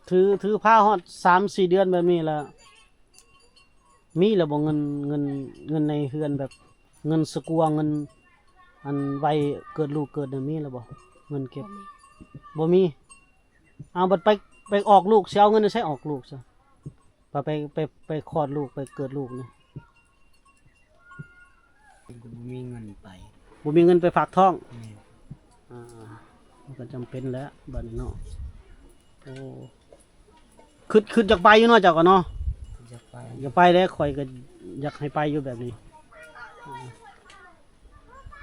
ຖື ຖືພາຮອດສາມສີ່ເດືອນແບບນີ້ລະ ມີແລ້ວບໍ່ເງິນ ເງິນ ເງິນໃນເຮືອນ ແບບເງິນສະກົວ ເງິນອັນໄວ້ເກີດລູກເກີດນະ ມີແລ້ວບໍ່ ເງິນເກັບ? ບໍ່ມີ ບໍ່ມີ. ເອົາ ບັດໄປ ໄປອອກລູກ ຊິເອົາເງິນໃສອອກລູກຊະ? ວ່າໄປ ໄປ ໄປຄອດລູກ ໄປເກີດລູກນີ້ ບໍ່ມີເງິນໄປ ບໍ່ມີເງິນໄປຝາກທ້ອງ. ແມ່ນ ອ່າ ມັນກໍຈຳເປັນແຫຼະບາດນີ້ເນາະ. ໂອ້ ຄຶດ ຄຶດຢາກໄປຢູ່ເນາະ ເຈົ້າກໍເນາະ. ຢາກໄປ ຢາກໄປແຫຼະ ຂ້ອຍກໍຢາກໃຫ້ໄປຢູ່ແບບນີ້. ອ່າ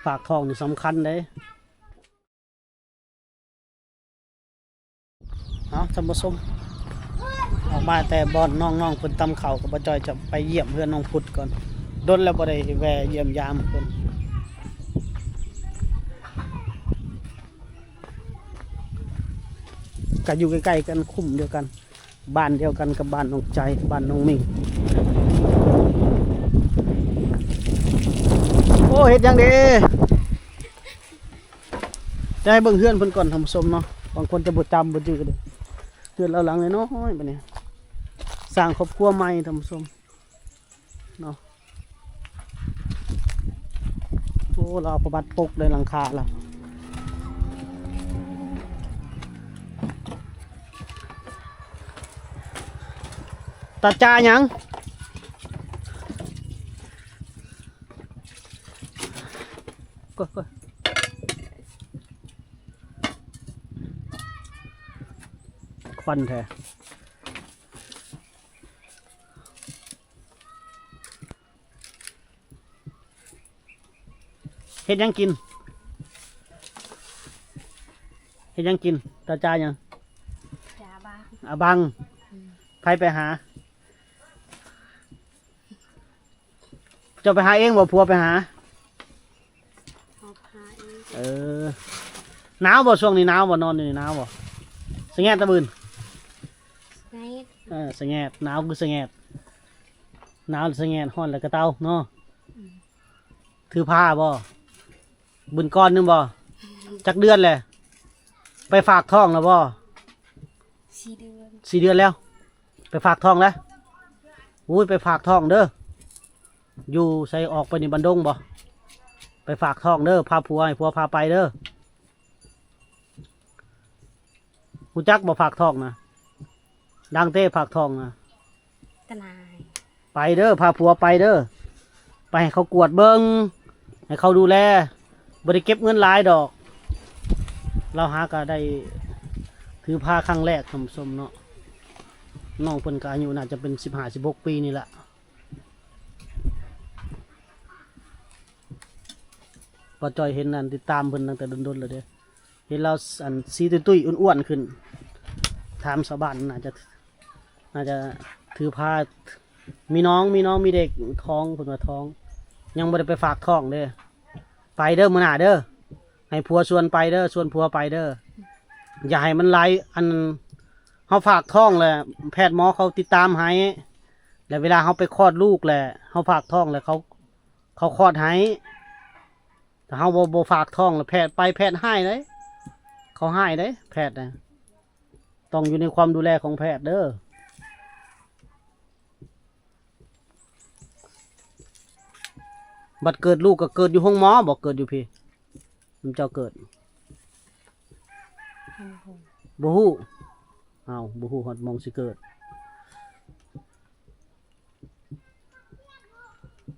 ຝາກທ້ອງນີ້ສຳຄັນເດ້. ເອົາ ທ່ານຜູ້ຊົມ ອອກມາແຕ່ບ່ອນນ້ອງໆເພິ່ນຕຳເຂົ້າ ກໍບໍ່ຈ່ອຍຈະໄປຢ້ຽມເຮືອນນ້ອງພຸດກ່ອນ ດົນແລ້ວບໍ່ໄດ້ແວ່ຢ້ຽມຢາມເພິ່ນ. ກໍຢູ່ໃກ້ໆກັນ ຄຸ້ມດຽວກັນ ບ້ານດຽວກັນກັບບ້ານນ້ອງໃຈ ບ້ານນ້ອງມິງ. ໂອ້ ເຮັດຫຍັງເດ? ຈະໃຫ້ເບິ່ງເຮືອນເພິ່ນກ່ອນທ່ານຜູ້ຊົມເນາະ ບາງຄົນຈະບໍ່ຈຳບໍ່ຈື່ເດ້. ເຮືອນລາວຫຼັງນ້ອຍໆ ບາດນີ້ ສ້າງຄອບຄົວໃໝ່ທ່ານຜູ້ຊົມເນາະ. ໂອ້ ລາວເອົາຜ້າບັດປົກໄດ້ຫຼັງຄາລະ. ຕາຈາຫຍັງ? ກວດ ກວດ ຄວັນແທ້. ເຮັດຫຍັງກິນ? ເຮັດຫຍັງກິນ? ຕາຈາຫຍັງ? ຈາບັງ. ອາບັງ. ອືມ. ໃຜໄປຫາ? ເຈົ້າໄປຫາເອງບໍ່? ຜົວໄປຫາ? ເຮົາຫາເອງ. ເອີ. ໜາວບໍ່? ຊ່ວງນີ້ໜາວບໍ່? ນອນຢູ່ນີ້ໜາວບໍ່? ສະແງດຕະບືນ. ສະແງດ. ເອີ ສະແງດ. ໜາວຄືສະແງດ. ໜາວສະແງດ ຮ້ອນແລ້ວກະເຕົາເນາະ. ອືມ. ຖືພາບໍ່? ບຸນກ້ອນໜຶ່ງບໍ່? ອືມ. ຈັກເດືອນແລ້ວ? ໄປຝາກທ້ອງແລ້ວບໍ່? ສີ່ເດືອນ. ສີ່ເດືອນແລ້ວ. ໄປຝາກທ້ອງແລ້ວ. ໂອ້ຍ ໄປຝາກທ້ອງເດີ. ຢູ່ໃສ? ອອກໄປນີ້ບ້ານດົງບໍ່? ໄປຝາກທ້ອງເດີ. ພາຜົວ ໃຫ້ຜົວພາໄປເດີ. ຮູ້ຈັກບໍ່ຝາກທ້ອງນະ? ດັງເຕ້ຝາກທ້ອງນະ. ຕະນາຍ. ໄປເດີ ພາຜົວໄປເດີ ໄປໃຫ້ເຂົາກວດເບິ່ງ ໃຫ້ເຂົາດູແລ ບໍ່ໄດ້ເກັບເງິນຫຼາຍດອກ. ລາວຫາກໍໄດ້ຖືພາຄັ້ງແລກທ່ານຜູ້ຊົມເນາະ. ນ້ອງເພິ່ນກໍອາຍຸໜ້າຈະເປັນສິບຫ້າ ສິບຫົກປີນີ້ລະ. ບໍ່ຈ່ອຍເຫັນອັນຕິດຕາມເພິ່ນຕັ້ງແຕ່ດົນໆແລ້ວເດ້. ເຫັນລາວ ອັນ ສີຕຸ້ຍໆ ອ້ວນໆຂຶ້ນ. ຖາມຊາວບ້ານ ໜ້າຈະ ໜ້າຈະຖືພາ ມີນ້ອງ ມີນ້ອງ ມີເດັກທ້ອງ ເພິ່ນວ່າທ້ອງ ຍັງບໍ່ໄດ້ໄປຝາກທ້ອງເດ້. ໄປເດີມື້ໜ້າເດີ ໃຫ້ຜົວຊວນໄປເດີ ຊວນຜົວໄປເດີ. ຢ່າໃຫ້ມັນຫຼາຍ ອັນ ເຮົາຝາກທ້ອງແລ້ວ ແພດໝໍເຂົາຕິດຕາມໃຫ້ ແລ້ວເວລາເຮົາໄປຄອດລູກແລ້ວ ເຮົາຝາກທ້ອງແລ້ວ ເຂົາ ເຂົາຄອດໃຫ້. ຖ້າເຮົາບໍ່ ບໍ່ຝາກທ້ອງ ແລ້ວແພດໄປ ແພດຮ້າຍເດ້ ເຂົາຮ້າຍເດ້ ແພດນະ. ຕ້ອງຢູ່ໃນຄວາມດູແລຂອງແພດເດີ. ບັດເກີດລູກກໍເກີດຢູ່ໂຮງໝໍບໍ່? ເກີດຢູ່ພີ້ ນຳເຈົ້າເກີດ? ບໍ່ຮູ້. ອ້າວ ບໍ່ຮູ້ຮອດໝ່ອງຊິເກີດ.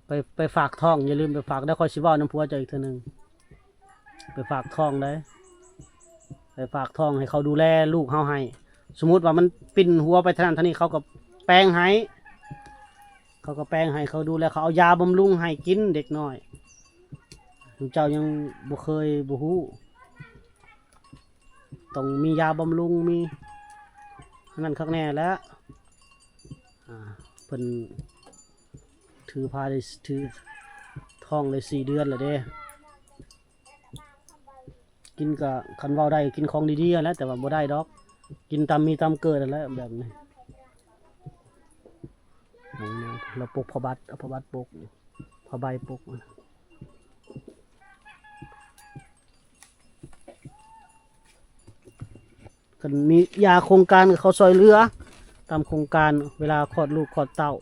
ໄປ ໄປຝາກທ້ອງ ຢ່າລືມໄປຝາກເດີ. ຂ້ອຍຊິເວົ້ານຳຜົວເຈົ້າອີກເທື່ອໜຶ່ງ. ໄປຝາກທ້ອງເດ້ ໄປຝາກທ້ອງໃຫ້ເຂົາດູແລລູກເຮົາໃຫ້. ສົມມຸດວ່າມັນປິ່ນຫົວໄປທາງນັ້ນທາງນີ້ ເຂົາກໍແປງໃຫ້ ເຂົາກໍແປງໃຫ້ ເຂົາດູແລ ເຂົາເອົາຢາບຳລຸງໃຫ້ກິນເດັກນ້ອຍ. ເຈົ້າຍັງບໍ່ເຄີຍ ບໍ່ຮູ້. ຕ້ອງມີຢາບຳລຸງ ມີອັນນັ້ນຄັກແນ່ແຫຼະ. ອ່າ ເພິ່ນຖືພາໄດ້ ຖືທ້ອງໄດ້ສີ່ເດືອນແລ້ວເດ້. ກິນກະ ຄັນເວົ້າໄດ້ ກິນຂອງດີໆຫັ້ນແຫຼະ ແຕ່ວ່າບໍ່ໄດ້ດອກ ກິນຕາມມີຕາມເກີດຫັ້ນແຫຼະແບບນີ້. ແລ້ວປົກຜ້າບັດ ເອົາຜ້າບັດປົກ ຜ້າໃບປົກ. ກໍມີຢາໂຄງການ ເຂົາຊ່ອຍເຫຼືອຕາມໂຄງການ ເວລາຄອດລູກຄອດເຕົ້າ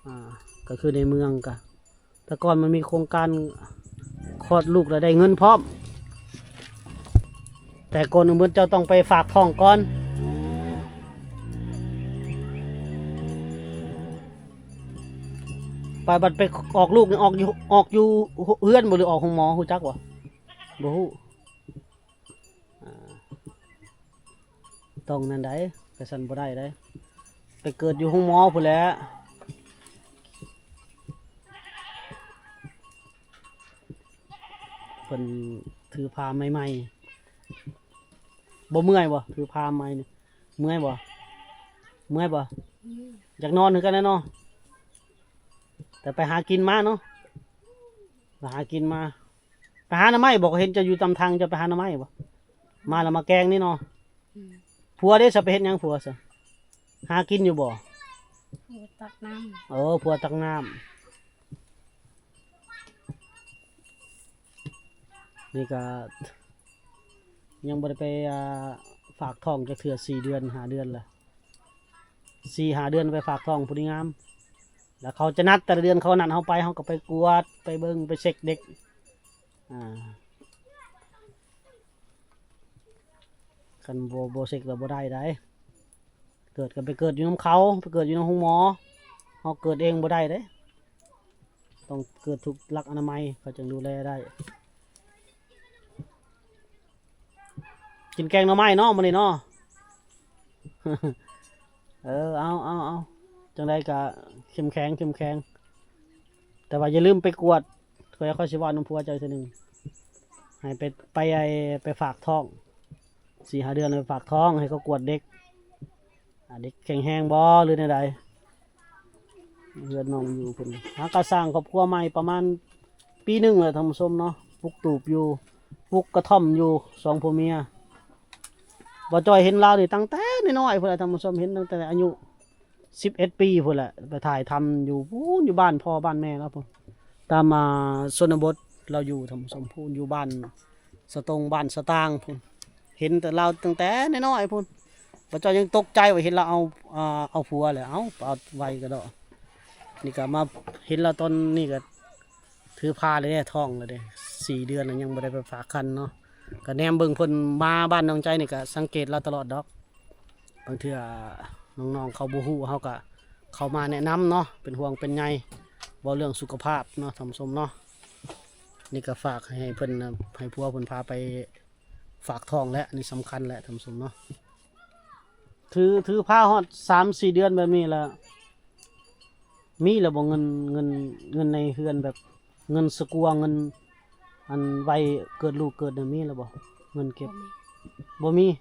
ອ່າ ກໍຄືໃນເມືອງກະ ແຕ່ກ່ອນມັນມີໂຄງການຄອດລູກແລ້ວໄດ້ເງິນພ້ອມ ແຕ່ກ່ອນອື່ນເບິດເຈົ້າຕ້ອງໄປຝາກທ້ອງກ່ອນ ໄປບັດໄປອອກລູກນີ້ ອອກຢູ່ ອອກຢູ່ເຮືອນບໍ່ ຫຼືອອກໂຮງໝໍ ຮູ້ຈັກບໍ່? ບໍ່ຮູ້. ອ່າ ຕ້ອງນັ້ນໃດ ໄປຊັ້ນບໍ່ໄດ້ໃດ ໄປເກີດຢູ່ໂຮງໝໍພຸ້ນແຫຼະ ເພິ່ນຖືພາໃໝ່ໆ ບໍ່ເມື່ອຍບໍ່? ຖືພາໃໝ່ນີ້ເມື່ອຍບໍ່? ເມື່ອຍບໍ່? ອືມ ຢາກນອນຄືກັນແຫຼະເນາະ ແຕ່ໄປຫາກິນມາເນາະ ໄປຫາກິນມາ. ໄປຫາໜໍ່ໄມ້ບໍ່? ເຫັນເຈົ້າຢູ່ຕາມທາງ ເຈົ້າໄປຫາໜໍ່ໄມ້ບໍ່? ມາແລ້ວມາແກງນີ້ເນາະ. ອືມ ຜົວເດ້ ສະ ໄປເຮັດຫຍັງຜົວສະ? ຫາກິນຢູ່ບໍ່? ຜົວຕັກນ້ຳ. ເອີ ຜົວຕັກນ້ຳ. ນີ້ກະຍັງບໍ່ໄດ້ໄປ ອ່າ ຝາກທ້ອງຈັກເທື່ອ ສີ່ເດືອນ ຫ້າເດືອນລະ ສີ່ຫ້າເດືອນໄປຝາກທ້ອງຜູ້ດີງາມ ແລ້ວເຂົາຈະນັດ ແຕ່ລະເດືອນເຂົານັດເຮົາໄປ ເຮົາກໍໄປກວດ ໄປເບິ່ງ ໄປເຊັກເດັກ ອ່າ ຄັນບໍ່ ບໍ່ເຊັກແລ້ວບໍ່ໄດ້ໃດ ເກີດກໍໄປເກີດຢູ່ນຳເຂົາ ໄປເກີດຢູ່ນຳໂຮງໝໍ ເຮົາເກີດເອງບໍ່ໄດ້ເດ້ ຕ້ອງເກີດຖືກຫຼັກອະນາໄມ ເຂົາຈຶ່ງດູແລໄດ້. ກິນແກງໜໍ່ໄມ້ເນາະມື້ນີ້ເນາະ ເອີ ເອົາ ເອົາ ເອົາ ຈັ່ງໃດກະເຂັ້ມແຂງ ເຂັ້ມແຂງ ແຕ່ວ່າຢ່າລືມໄປກວດ ຂ້ອຍ ຂ້ອຍຊິເວົ້ານຳຜົວເຈົ້າເທື່ອໜຶ່ງ ໃຫ້ໄປ ໄປ ໄອ້ ໄປຝາກທ້ອງ ສີ່ຫ້າເດືອນໄປຝາກທ້ອງ ໃຫ້ເຂົາກວດເດັກ ອ່າ ເດັກແຂງແຮງບໍ່ ຫຼືແນວໃດ? ເຮືອນນ້ອງຢູ່ພຸ້ນ ຫາກໍສ້າງຄອບຄົວໃໝ່ປະມານປີໜຶ່ງແລ້ວທ່ານຜູ້ຊົມເນາະ ປຸກຕູບຢູ່ ປຸກກະທ່ອມຢູ່ ສອງຜົວເມຍ. ບ່າວຈ້ອຍເຫັນລາວນີ້ຕັ້ງແຕ່ນ້ອຍໆພຸ້ນແຫຼະທ່ານຜູ້ຊົມ ເຫັນຕັ້ງແຕ່ອາຍຸສິບເອັດປີພຸ້ນແຫຼະ ໄປຖ່າຍທຳຢູ່ພຸ້ນ ຢູ່ບ້ານພໍ່ບ້ານແມ່ລາວພຸ້ນ ຕາມ ອ່າ ຊົນນະບົດລາວຢູ່ທ່ານຜູ້ຊົມ ພຸ້ນ ຢູ່ບ້ານ ສະຕົງ ບ້ານສະຕາງພຸ້ນ ເຫັນແຕ່ລາວຕັ້ງແຕ່ນ້ອຍໆພຸ້ນ ບ່າວຈ້ອຍຍັງຕົກໃຈວ່າເຫັນລາວເອົາ ອ່າ ເອົາຜົວແລ້ວ ເອົາ ເອົາໄວກະດອກ ນີ້ກະມາເຫັນລາວຕອນນີ້ກະຖືພາແລ້ວເດ້ ທ້ອງແລ້ວເດ້ ສີ່ເດືອນແລ້ວ ຍັງບໍ່ໄດ້ໄປຝາກຄັນເນາະ ກະແນມເບິ່ງເພິ່ນມາບ້ານນ້ອງໃຈນີ້ກະສັງເກດລາວຕະຫຼອດດອກ ບາງເທື່ອນ້ອງໆເຂົາບໍ່ຮູ້ ເຮົາກະເຂົ້າມາແນະນຳເນາະ ເປັນຫ່ວງເປັນໃຍ ເວົ້າເລື່ອງສຸຂະພາບເນາະທ່ານຜູ້ຊົມເນາະ. ນີ້ກະຝາກໃຫ້ເພິ່ນ ໃຫ້ຜົວເພິ່ນພາໄປຝາກທ້ອງແຫຼະ ນີ້ສຳຄັນແຫຼະທ່ານຜູ້ຊົມເນາະ. ຖື ຖືພາຮອດສາມສີ່ເດືອນແບບນີ້ລະ ມີລະບໍ່ເງິນ ເງິນ ເງິນໃນເຮືອນ ແບບເງິນສະກົວ ເງິນອັນໄວ້ເກີດລູກເກີດນະ ມີລະບໍ່ ເງິນເກັບ? ບໍ່ມີ ບໍ່ມ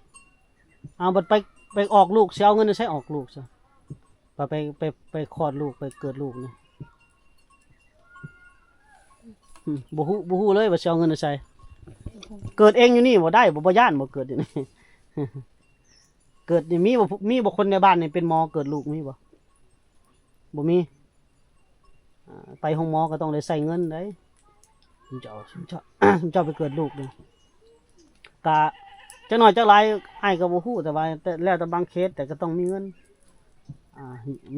ີ. ເອົາ ບັດໄປ ໄປອອກລູກ ຊິເອົາເງິນໃສອອກລູກຊະ? ບາດໄປ ໄປ ໄປຄອດລູກ ໄປເກີດລູກນີ້ ອືມ ບໍ່ຮູ້ ບໍ່ຮູ້ເລີຍວ່າຊິເອົາເງິນໃສ. ເກີດເອງຢູ່ນີ້ບໍ່ໄດ້ບໍ່? ບໍ່ຢ້ານບໍ່ເກີດຢູ່ນີ້? ເກີດນີ້ມີບໍ່ ມີບໍ່ຄົນໃນບ້ານນີ້ເປັນໝໍເກີດລູກມີບໍ່? ບໍ່ມີ. ອ່າ ໄປໂຮງໝໍກໍຕ້ອງໄດ້ໃຊ້ເງິນໃດ໋ ເຈົ້າ ເຈົ້າ ເຈົ້າໄປເກີດລູກນີ້ ກະຈັກໜ້ອຍຈັກຫຼາຍອ້າຍກໍບໍ່ຮູ້ ແຕ່ວ່າ ແຕ່ ແລ້ວແຕ່ບາງເຄສ ແຕ່ກໍຕ້ອງມີເງິນ ອ່າ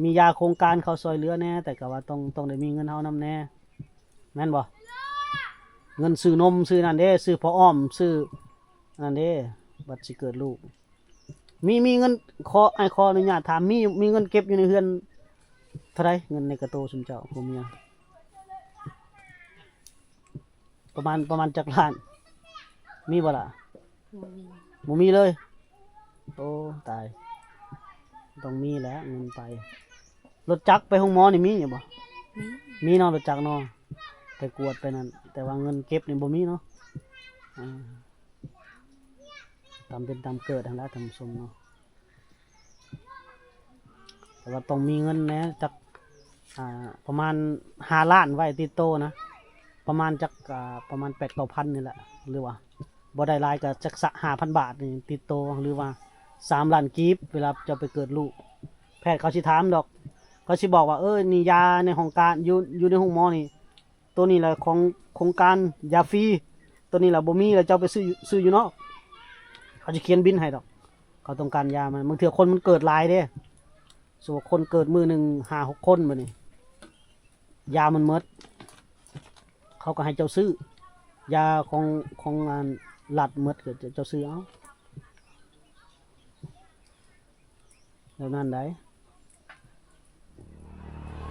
ມີຢາໂຄງການເຂົາຊ່ອຍເຫຼືອແດ່ ແຕ່ກໍວ່າຕ້ອງ ຕ້ອງໄດ້ມີເງິນເຮົານຳແດ່ ແມ່ນບໍ່? ເງິນຊື້ນົມ ຊື້ນັ້ນເດ້ ຊື້ຜ້າອ້ອມ ຊື້ອັນນັ້ນເດ້ ບັດຊິເກີດລູກ. ມີ ມີເງິນ ຂໍ ອ້າຍຂໍອະນຸຍາດຖາມ ມີ ມີເງິນເກັບຢູ່ໃນເຮືອນເທົ່າໃດ? ເງິນໃນກະໂຕຊຸມເຈົ້າຜົວເມຍ ປະມານ ປະມານຈັກລ້ານ? ມີບໍ່ລະ? ບໍ່ມີ ບໍ່ມີເລີຍ. ໂອ້ ຕາຍ ຕ້ອງມີແຫຼະເງິນໄປ. ລົດຈັກໄປໂຮງໝໍນີ້ມີຢູ່ບໍ່? ມີ ມີເນາະ ລົດຈັກເນາະ ໄປກວດໄປນັ້ນ ແຕ່ວ່າເງິນເກັບນີ້ບໍ່ມີເນາະ. ອ່າ ຕາມເປັນຕາມເກີດຫັ້ນລະທ່ານຜູ້ຊົມເນາະ ແຕ່ວ່າຕ້ອງມີເງິນແດ່ຈັກ ອ່າ ປະມານຫ້າລ້ານໄວ້ຕິດໂຕນະ ປະມານຈັກ ອ່າ ປະມານແປດເກົ້າພັນນີ້ແຫຼະ ຫຼືວ່າບໍ່ໄດ້ຫຼາຍກໍຈັກສະ ຫ້າພັນບາດນີ້ຕິດໂຕ ຫຼືວ່າສາມລ້ານກີບ ເວລາເຈົ້າໄປເກີດລູກ ແພດເຂົາຊິຖາມດອກ ເຂົາຊິບອກວ່າ ເອີ ນີ້ຢາໃນຫ້ອງການ ຢູ່ ຢູ່ໃນໂຮງໝໍນີ້ ໂຕນີ້ລະຂອງໂຄງການຢາຟຣີ ໂຕນີ້ລະບໍ່ມີລະເຈົ້າໄປຊື້ ຊື້ຢູ່ນອກ ເຂົາຈະຂຽນບິນໃຫ້ດອກ ເຂົາຕ້ອງການຢາມັນ ບາງເທື່ອຄົນມັນເກີດຫຼາຍເດ້ ສົມມຸດຄົນເກີດມື້ໜຶ່ງຫ້າຫົກຄົນ ບາດນີ້ຢາມັນໝົດ ເຂົາກໍໃຫ້ເຈົ້າຊື້ ຢາຂອງ ຂອງອັນລັດໝົດ ກໍເຈົ້າຊື້ເອົາ ແນວນັ້ນໃດ.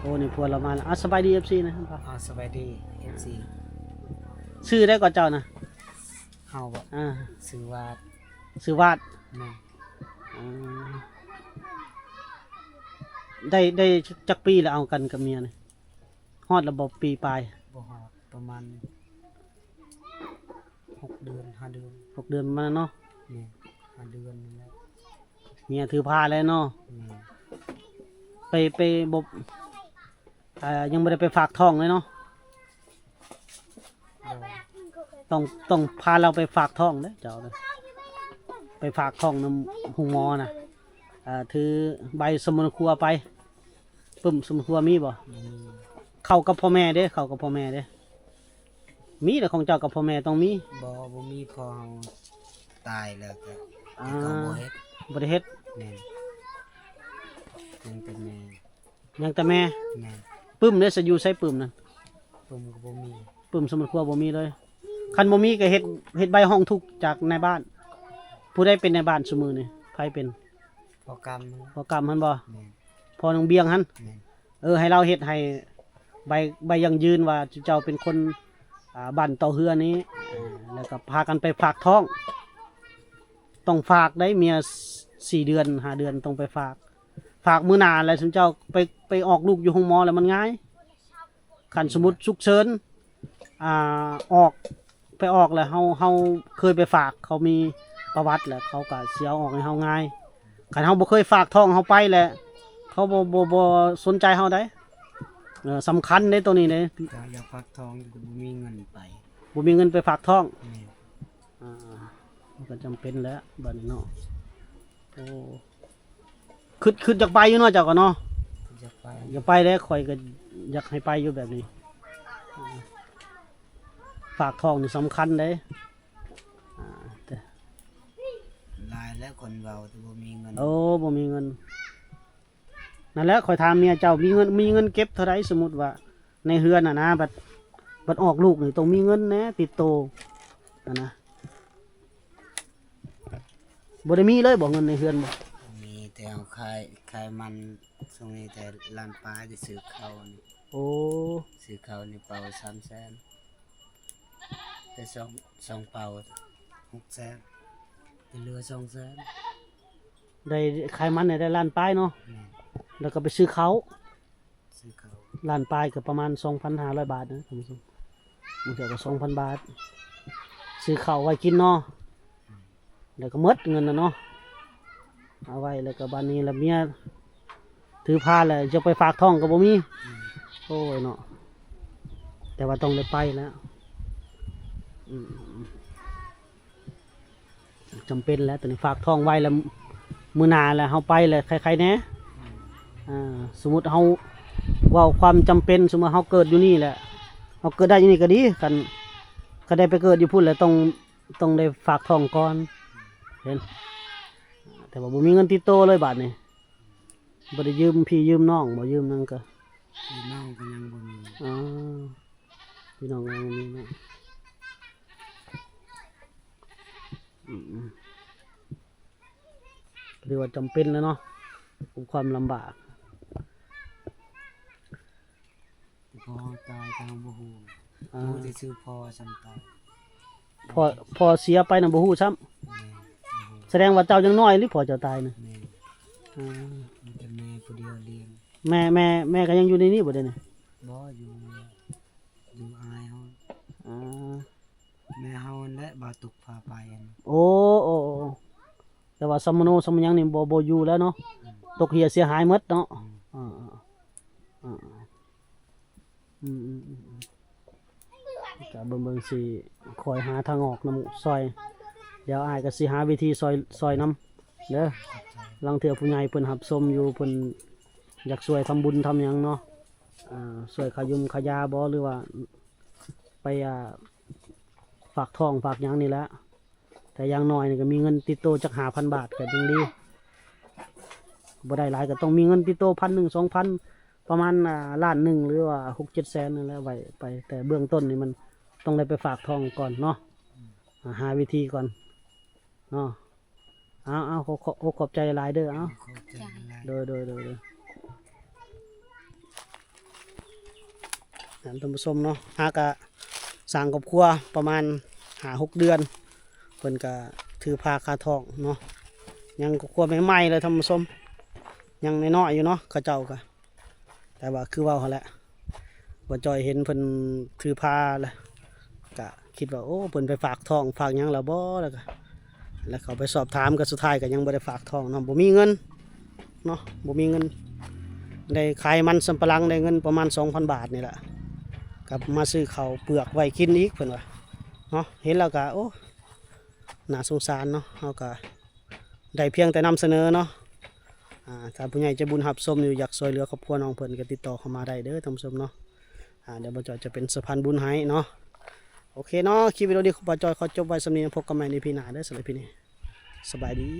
ໂອ້ ນີ້ພວກລາວມາແລ້ວ ອາ ສະບາຍດີ ເອັຟຊີ ນະ. ອາ ສະບາຍດີ ເອັຟຊີ. ຊື່ໃດກໍເຈົ້ານະ? ເຮົາບໍ? ອາ ຊື່ວາດ. ຊື່ວາດ. ແມ່ນ. ອາ ໄດ້ ໄດ້ຈັກປີແລ້ວເອົາກັນກັບເມຍນີ້? ຮອດແລ້ວບໍ່ ປີປາຍ? ບໍ່ຮອດ ປະມານຫົກເດືອນ ຫ້າເດືອນ. ຫົກເດືອນປະມານນັ້ນເນາະ. ແມ່ນ ຫ້າເດືອນນີ້ແຫຼະ. ເມຍຖືພາແລ້ວເນາະ. ແມ່ນ. ໄປ ໄປບໍ່ ເອີ ຍັງບໍ່ໄດ້ໄປຝາກທ້ອງເລີຍເນາະ. ໂດຍ. ຕ້ອງ ຕ້ອງພາລາວໄປຝາກທ້ອງເດ້ເຈົ້າເດ້ ໄປຝາກທ້ອງນຳໂຮງໝໍນະ. ເອີ ຖືໃບສົມມຸດຄົວໄປ. ປຶ້ມສົມມຸດຄົວມີບໍ່? ບໍ່ມີ. ເຂົ້າກັບພໍ່ແມ່ເດ້ ເຂົ້າກັບພໍ່ແມ່ເດ້. ມີແຫຼະ ຂອງເຈົ້າກັບພໍ່ແມ່ຕ້ອງມີ. ບໍ່ ບໍ່ມີ ພໍ່ເຮົາຕາຍແລ້ວກໍ ອາ ເຂົາບໍ່ເຮັດ ບໍ່ໄດ້ເຮັດ. ແມ່ນ ຍັງແຕ່ແມ່. ຍັງແຕ່ແມ່. ແມ່ນ. ປຶ້ມເດ້ ສະຢູ່ໃສປຶ້ມນັ້ນ? ປຶ້ມກໍບໍ່ມີ. ປຶ້ມສົມມຸດຄົວບໍ່ມີເລີຍ. ຄັນບໍ່ມີກໍເຮັດ ເຮັດໃບຮ້ອງທຸກຈາກນາຍບ້ານ. ຜູ້ໃດເປັນນາຍບ້ານຊຸມື້ນີ້? ໃຜເປັນ? ພໍ່ກຳ. ພໍ່ກຳຫັ້ນບໍ່? ແມ່ນ. ພໍ່ນ້ອງບຽງຫັ້ນ? ແມ່ນ. ເອີ ໃຫ້ລາວເຮັດໃຫ້ໃບ ໃບຢັ້ງຢືນວ່າເຈົ້າເປັນຄົນ ອາ ບ້ານເຕົາເຮືອນີ້ ເອີ ແລ້ວກໍພາກັນໄປຝາກທ້ອງ. ຕ້ອງຝາກໄດ໋ ເມຍ ສ- ສີ່ເດືອນ ຫ້າເດືອນ ຕ້ອງໄປຝາກ. ຝາກມື້ໜ້າແລ້ວ ຊຸມເຈົ້າໄປ ໄປອອກລູກຢູ່ໂຮງໝໍແລ້ວມັນງ່າຍ. ຄັນສົມມຸດສຸກເສີນ ອາ ອອກ ໄປອອກແລ້ວ ເຮົາ ເຮົາເຄີຍໄປຝາກ ເຂົາມີປະຫວັດແລ້ວ ເຂົາກໍຊິເອົາອອກໃຫ້ເຮົາງ່າຍ. ຄັນເຮົາບໍ່ເຄີຍຝາກທ້ອງ ເຮົາໄປແລ້ວ ເຂົາບໍ່ ບໍ່ ບໍ່ສົນໃຈເຮົາໃດ໋. ເອີ ສຳຄັນເດ້ໂຕນີ້ເດ້. ຢາກ ຢາກຝາກທ້ອງ ແຕ່ບໍ່ມີເງິນໄປ. ບໍ່ມີເງິນໄປຝາກທ້ອງ. ແມ່ນ. ອາ ມັນກໍຈຳເປັນແຫຼະບາດນີ້ເນາະ. ໂອ້ ຄຶດ ຄຶດຢາກໄປຢູ່ເນາະ ເຈົ້າກໍເນາະ. ຢາກໄປ ຢາກໄປແຫຼະ ຂ້ອຍກໍຢາກໃຫ້ໄປຢູ່ແບບນີ້. ອາ ຝາກທ້ອງນີ້ສຳຄັນເດ້. ອາ ແຕ່ຫຼາຍແລ້ວຄົນເວົ້າ ແຕ່ບໍ່ມີເງິນ. ໂອ້ ບໍ່ມີເງິນ. ນັ້ນແຫຼະ ຂ້ອຍຖາມເມຍເຈົ້າ ມີເງິນ ມີເງິນເກັບເທົ່າໃດ? ສົມມຸດວ່າໃນເຮືອນຫັ້ນນະ ບັດ ບັດອອກລູກນີ້ຕ້ອງມີເງິນແດ່ຕິດໂຕຫັ້ນນະ. ບໍ່ໄດ້ມີເລີຍບໍ່ ເງິນໃນເຮືອນບໍ່? ມີແຕ່ເຮົາຂາຍ ຂາຍມັນຊ່ວງນີ້ແຕ່ລ້ານປາຍ ໄດ້ຊື້ເຂົ້ານີ້. ໂອ້ ຊື້ເຂົ້ານີ້ເປົາສາມແສນ ແຕ່ສອງ ສອງເປົາຫົກແສນ ແຕ່ເຫຼືອສອງແສນ. ໄດ້ຂາຍມັນໄດ້ລ້ານປາຍເນາະ. ແມ່ນ. ແລ້ວກໍໄປຊື້ເຂົ້າ ຊື້ເຂົ້າ ລ້ານປາຍກໍປະມານສອງພັນຫ້າຮ້ອຍບາດນະທ່ານຜູ້ຊົມ. ບາງເທື່ອກໍສອງພັນບາດ ຊື້ເຂົ້າໄວ້ກິນເນາະ. ແລ້ວກໍໝົດເງິນນະເນາະ ເອົາໄວ້ ແລ້ວກໍບາດນີ້ລະເມຍຖືພາແລ້ວ ຈະໄປຝາກທ້ອງກໍບໍ່ມີ. ໂອ້ຍເນາະ ແຕ່ວ່າຕ້ອງໄດ້ໄປແລ້ວ. ອືມ ຈຳເປັນແຫຼະ ຕອນນີ້ຝາກທ້ອງໄວ້ແລ້ວ ມື້ໜ້າແລ້ວເຮົາໄປແລ້ວໄຄໆແດ່. ອາ ສົມມຸດເຮົາເວົ້າຄວາມຈຳເປັນ ສົມມຸດເຮົາເກີດຢູ່ນີ້ແຫຼະ ເຮົາເກີດໄດ້ຢູ່ນີ້ກໍດີ ຄັນ ຄັນໄດ້ໄປເກີດຢູ່ພຸ້ນແລ້ວ ຕ້ອງ ຕ້ອງໄດ້ຝາກທ້ອງກ່ອນ ເຫັນ. ແຕ່ວ່າບໍ່ມີເງິນຕິດໂຕເລີຍບາດນີ້ ບໍ່ໄດ້ຢືມພີ່ຢືມນ້ອງບໍ່ ຢືມຫຍັງກະ ພີ່ນ້ອງກໍຍັງບໍ່ມີ. ອໍ ພີ່ນ້ອງຍັງບໍ່ມີເນາະ. ອືມ ຖືວ່າຈຳເປັນແລ້ວເນາະ ກັບຄວາມລຳບາກ. ແຕ່ພໍ່ເຮົາຕາຍກໍເຮົາບໍ່ຮູ້. ອາ ຮູ້ແຕ່ຊື່ພໍ່ສ່ຳຕາຍ. ພໍ່ ພໍ່ເສຍໄປນະບໍ່ຮູ້ຊ້ຳ. ແມ່ນ ບໍ່ຮູ້. ສະແດງວ່າເຈົ້າຍັງນ້ອຍອີ່ຫຼີ ພໍ່ເຈົ້າຕາຍນະ. ແມ່ນ. ອາ ມີແຕ່ແມ່ຜູ້ດຽວລ້ຽງ. ແມ່ ແມ່ ແມ່ກໍຍັງຢູ່ໃນນີ້ບໍ່ດຽວນີ້? ບໍ່ ຢູ່ ຢູ່ອ້າຍເຮົາ. ອາ ແມ່ເຮົາຫັ້ນແຫຼະ ບ່າວຕຸກພາໄປຫັ້ນ. ໂອ້ ໂອ້ ໂອ້ ແຕ່ວ່າສຳມະໂນສຳມະຫຍັງນີ້ບໍ່ ບໍ່ຢູ່ແລ້ວເນາະ. ອືມ ຕົກເຫຍເສຍຫາຍໝົດເນາະ. ອືມ ອາ ອາ ອາ ອາ ອືມ ອືມ ອືມ ອືມ ກໍເບິ່ງ ເບິ່ງຊິຄອຍຫາທາງອອກນຳຊ່ອຍ ດຽວອ້າຍກໍຊິຫາວິທີຊ່ອຍ ຊ່ອຍນຳເດີ. ລາງເທື່ອຜູ້ໃຫຍ່ເພິ່ນຮັບຊົມຢູ່ ເພິ່ນຢາກຊ່ວຍທຳບຸນທຳຫຍັງເນາະ ອາ ຊ່ວຍຄ່າຢູມຄ່າຢາບໍ ຫຼືວ່າໄປ ອາ ຝາກທ້ອງຝາກຫຍັງນີ້ແຫຼະ. ແ ແຕ່ຢ່າງໜ້ອຍນີ້ກໍມີເງິນຕິດໂຕຈັກຫ້າພັນບາດກໍຍັງດີ ບໍ່ໄດ້ຫຼາຍກໍຕ້ອງມີເງິນຕິດໂຕພັນໜຶ່ງ ສອງພັນ ປະມານ ອ່າ ລ້ານໜຶ່ງ ຫຼືວ່າຫົກເຈັດແສນນັ້ນແຫຼະ ໄວ້ໄປ ແຕ່ເບື້ອງຕົ້ນນີ້ມັນຕ້ອງໄດ້ໄປຝາກທ້ອງກ່ອນເນາະ ອ່າ ຫາວິທີກ່ອນເນາະ. ເອົາໆ ຂໍຂອບ ຂອບໃຈຫຼາຍເດີ ເອົາ ຂອບໃຈຫຼາຍ ໂດຍໆໆໆ ທ່ານຜູ້ຊົມເນາະ ຫາກະສ້າງຄອບຄົວປະມານຫ້າຫົກເດືອນ ເພິ່ນກະຖືພາຄາທ້ອງເນາະ ຍັງຄອບຄົວໃໝ່ໆເລີຍທ່ານຜູ້ຊົມ ຍັງນ້ອຍໆຢູ່ເນາະ ເຂົາເຈົ້າກະ ແຕ່ວ່າຄືເວົ້າຫັ້ນແຫຼະ ບ່າວຈ້ອຍເຫັນເພິ່ນຖືພາແລ້ວ ກະຄິດວ່າ ໂອ້ ເພິ່ນໄປຝາກທ້ອງຝາກຫຍັງແລ້ວບໍ່ ແລ້ວກະ ແລ້ວເຂົ້າໄປສອບຖາມ ກະສຸດທ້າຍກະຍັງບໍ່ໄດ້ຝາກທ້ອງເນາະ ບໍ່ມີເງິນເນາະ ບໍ່ມີເງິນ ໄດ້ຂາຍມັນສຳປະຫຼັງ ໄດ້ເງິນປະມານສອງພັນບາດນີ້ແຫຼະ ກັບມາຊື້ເຂົ້າເປືອກໄວ້ກິນອີກ ເພິ່ນວ່າເນາະ. ເຫັນແລ້ວກະ ໂອ້ ໜ້າສົງສານເນາະ ເຮົາກະ ໄດ້ພຽງແຕ່ນຳສະເໜີເນາະ ອ່າ ຖ້າຜູ້ໃຫຍ່ໃຈບຸນຮັບຊົມຢູ່ ຢາກຊ່ວຍເຫຼືອຄອບຄົວນ້ອງເພິ່ນ ກໍຕິດຕໍ່ເຂົ້າມາໄດ້ເດີທ່ານຜູ້ຊົມເນາະ. ອ່າ ດຽວບ່າວຈ້ອຍຈະເປັນສະພານບຸນໃຫ້ເນາະ. ໂອເຄເນາະ ຄລິບວິດີໂອນີ້ບ່າວຈ້ອຍຂໍຈົບໄວ້ສ່ຳນີ້ ພົບກັນໃໝ່ໃນອີພີໜ້າເດີ. ສຳລັບອີພີນີ້ ສະບາຍດີ.